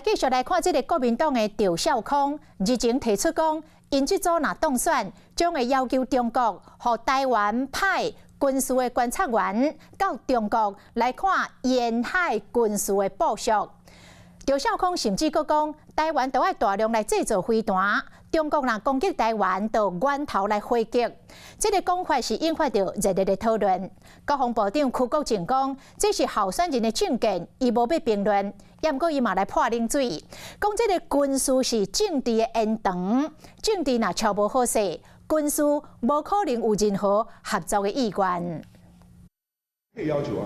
繼續來看這个國民黨的趙少康，日前提出講，𪜶這組若當選，將會要求中國予台灣派軍事的觀察員到中國來看沿海軍事的部署。趙少康甚至閣講，台灣都愛大量來製造飛彈，中國若攻擊台灣，就源頭來回擊。這个講法是引發著熱烈的討論。國防部長邱國正講，這是候選人的政見，伊無欲評論。也毋過伊嘛來潑冷水，講這个軍事是政治的延長，政治若喬無好勢，軍事無可能有任何合作的意願。可以要求啊，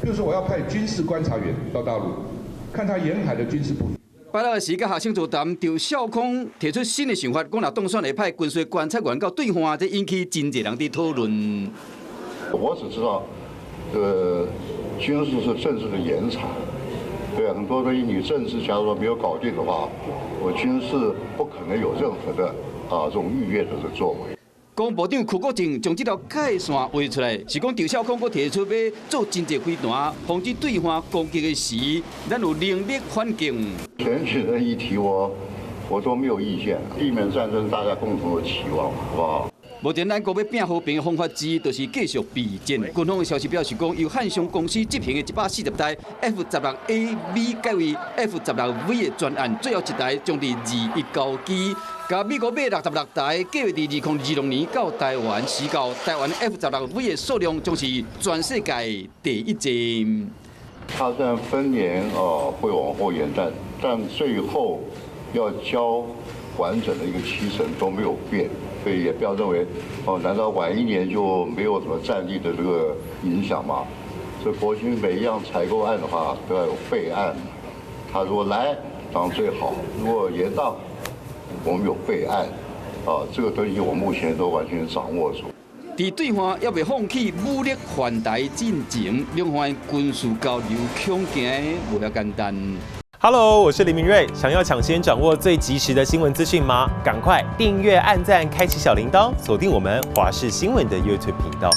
比如說我要派軍事觀察員到大陸，看他沿海的軍事部署。拜六時，佮學生座談，趙少康提出新的想法，講若當選會派軍事觀察員到對岸，這引起真濟人佇討論。我只知道，軍事是政治的延長，對很多東西你政治假如說沒有搞定的話，我軍事不可能有任何的這種逾越的這作為。國防部長邱國正將這條界線畫出來，是講趙少康閣提出欲做真濟飛彈，防止對岸攻擊的時，咱有能力反擊。選舉的議題我都沒有意見，避免戰爭，大家共同的期望，好不好？目前咱國欲拚和平的方法之一，就是繼續備戰。軍方的消息表示講，由漢翔公司執行的140台 F-16A V 改為 F-16V 的專案，最後一台將佇21交機。共美國買66台，計劃佇2026年到台灣，時到台灣 F-16V 的數量將是全世界第一濟。它雖然分年哦會往後延，但最後要交完整的一個期程都沒有變。所以也不要認為，哦，難道晚一年就沒有什麼戰力的這個影響嗎？這國軍每一樣採購案的話都要有備案，他如果來當然最好，如果延宕，我們有備案，啊，這個東西我目前都完全掌握住。佇對岸猶未放棄武力犯台進程，兩岸軍事交流恐驚無遐簡單。 Hello，我是林明瑞。想要搶先掌握最及時的新聞資訊嗎？趕快訂閱、按讚、開啟小鈴鐺，鎖定我們華視新聞的 YouTube 頻道。